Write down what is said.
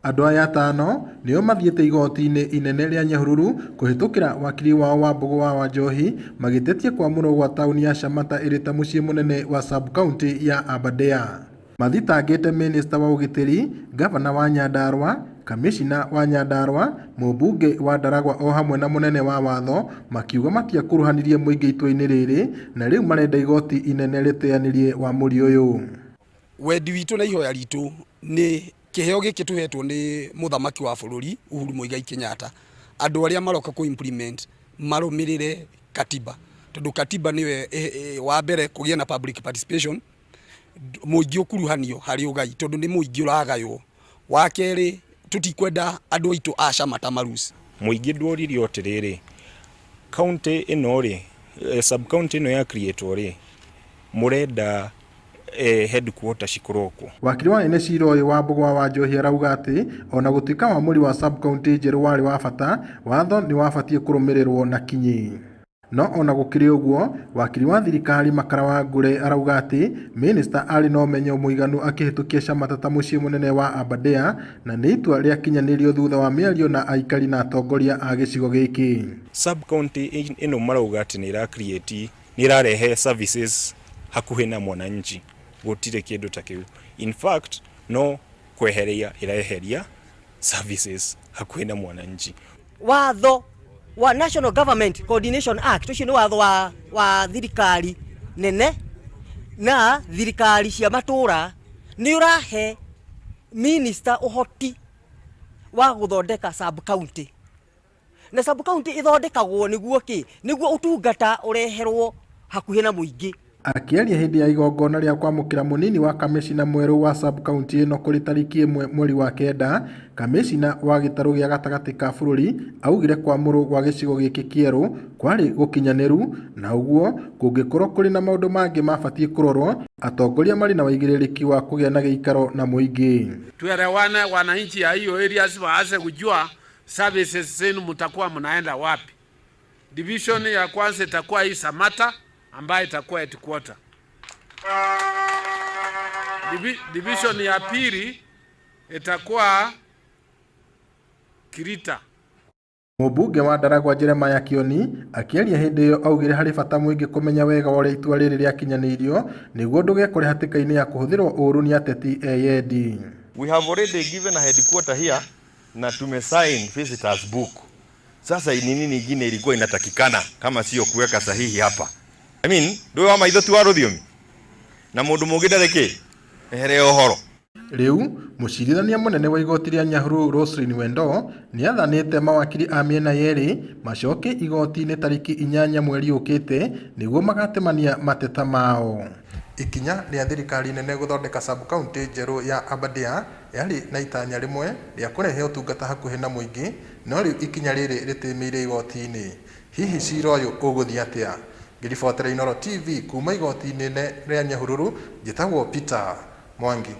Andũ aya atano nĩo mathiĩte igoti-inĩ inene rĩa Nyahururu kũhĩtũkĩra wakiri wao Wambũgũ wa Wanjohi magĩtetia kwamũrwo gwa taũni ya Shamata ĩrĩ ta mũciĩ mũnene wa sub-county ya Aberdare. Mathitangĩte mĩnĩsta wa ũgitĩri, ngavana wa Nyandarua, kamĩcina wa Nyandarua, mũmbunge wa Ndaragwa o hamwe na mũnene wa watho makiuga matiakuruhanirie mũingĩ itua-inĩ rĩrĩ na rĩu marenda igoti inene rĩteanĩrie wamũri ũyũ. Wendi witũ na ihoya ritũ nĩ kĩheo gĩkĩ tũhetwo nĩ mũthamaki wa bũrũri Uhuru Muigai Kenyatta, andũ arĩa maroka kũ implement marũmĩrĩre katiba, tondũ katiba nĩyo wa mbere kũgĩe na public participation, mũingĩ ũkuruhanio harĩ ũgai tondũ nĩ mũingĩ ũragaywo. Wa kerĩ tũtikwenda andũ aitũ a Shamata ma lose. Mũingĩ ndworirio atĩrĩrĩ, county ĩno rĩ, sub county ĩno ya create rĩ, mũrenda headquarter cikorwo kũ? Wakiri wa ene cira ũyũ Wambũgũ wa Wanjohi arauga atĩ ona gũtuĩka wamũri wa sub-county njerũ warĩ wa bata, watho nĩ wabatiĩ kũrũmĩrĩrwo na kinyi. No ona gũkĩrĩ ũguo, wakiri wa thirikari Makara wa Ngure arauga atĩ mĩnĩsta arĩ na ũmenyo mũiganu akĩhĩtũkia Shamata ta mũciĩ mũnene wa Aberdare na nĩ itua rĩakinyanĩrio thutha wa mĩario na aikari na atongoria a gĩcigo gĩkĩ. Sub-county ĩno marauga atĩ nĩ ĩra create nĩ ĩrarehe services hakuhĩ na mwananchi, gũtirĩ kĩndũ ta kĩu. In fact no kweheria ĩreheria services hakuhĩ na mwananchi. Watho wa National Government Coordination Act ũcio nĩ watho wa thirikari nene na thirikari cia matũra nĩ ũrahe minister ũhoti wa gũthondeka sub county, na sub county ĩthondekagwo nĩguo kĩ? Nĩguo ũtungata ũreherwo hakuhĩ na mũingĩ. Akĩaria hĩndĩ ya igongona rĩa kwamũkĩra mũnini wa kamĩcina mwerũ wa sub-county ĩno kũrĩ tarĩki 1 mweri wa kenda, kamĩcina wa gĩtarũ gĩa gatagatĩ ka bũrũri augire kwamũrwo gwa gĩcigo gĩkĩ kĩerũ kwarĩ gũkinyanĩru na ũguo kũngĩkorwo kũrĩ na maũndũ mangĩ mabatiĩ kũrorwo, atongoria marĩ na ũigĩrĩrĩki wa kũgĩa na gĩikaro na mũingĩ. Tuelewane, wananchi ya hiyo areas waanze kujua services zenu mtakuwa mnaenda wapi. Division ya kwanza itakuwa hii Samata ambayo itakuwa headquarter. Division ya pili itakuwa Kirita. Mũmbunge wa Ndaragwa Jeremiah Kioni akĩaria hĩndĩ ĩyo augire harĩ bata mũingĩ kũmenya wega ũrĩa itua rĩrĩ rĩakinyanĩirio nĩguo ndũgekore hatĩka-inĩ ya kũhũthĩrwo ũũru nĩ ateti eyendi. We have already given a headquarter here na tumesign visitors book. Sasa ni nini ingine ilikuwa inatakikana kama sio kuweka sahihi hapa? I mean, ndũĩ wa maitho ti wa rũthiomi na mũndũ mũngĩ ndarĩ kĩ ehere ũhoro. Rĩu mũcirithania mũnene wa igoti rĩa Nyahururu Roselyn Wendo nĩathanĩte mawakiri a mĩena yerĩ macoke igoti-inĩ tarĩki 8 mweri ũkĩte nĩguo magatemania mateta mao. Ikinya rĩa thirikari nene gũthondeka sub-county njerũ ya Aberdare yarĩ na itanya rĩmwe rĩa kũrehe ũtungata hakuhĩ na mũingĩ, no rĩu ikinya rĩrĩ rĩtĩmĩire igoti-inĩ. Hihi cira ũyũ ũgũthiĩ atĩa? Ngĩribotera Inooro TV kuma igoti inene rĩa Nyahururu, njĩtagwo Peter Mwangi.